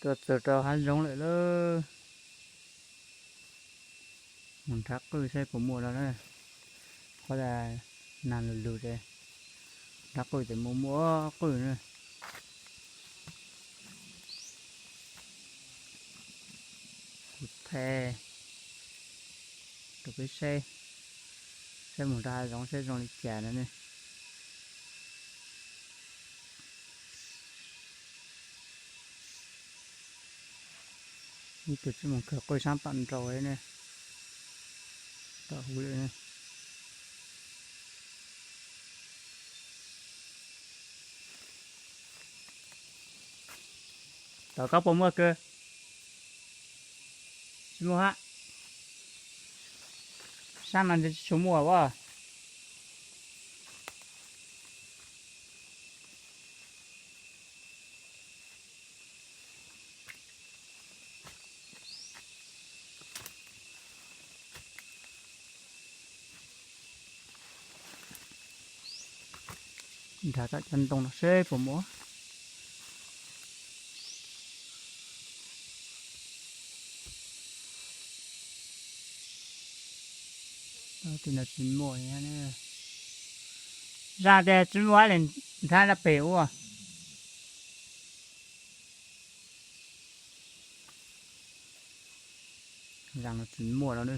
Tuaj txog rau hav zoov lawm lauj. Mus nrhav qwj saib puas muaj no na. Qhov tas nag lug lug ces nrhav qwj ces muaj muaj qwj na. Kuv thaij rau peb saib, saib mus rau hav zoov saib zoo li cas no ne. Ib tug tsis mus kawg qwj sab tom nraud ne, tom huv lawm ne. Tom koj puas muaj kawg? Tsis muaj hab. Sab no tsis tshua muaj as. Nrhav tom cov ntoo no seb puas muaj. Tim no tsis muaj. Zaj tias tsis muaj li, nrhav rau pem ua. Zaj no tsis muaj no.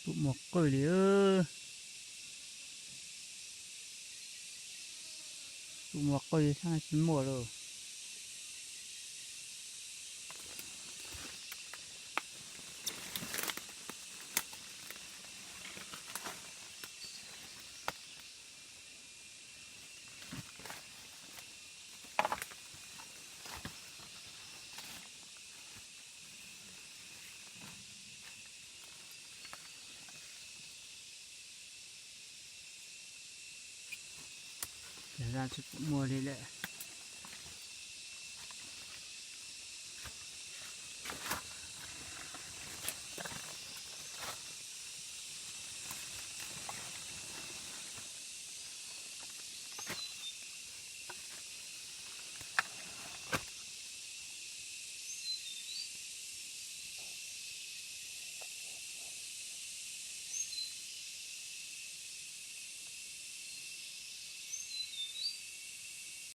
Puas muaj qwj li. Puas muaj qwj li, tsis muaj lauj. Ces zaj tsis pom muaj li lawm.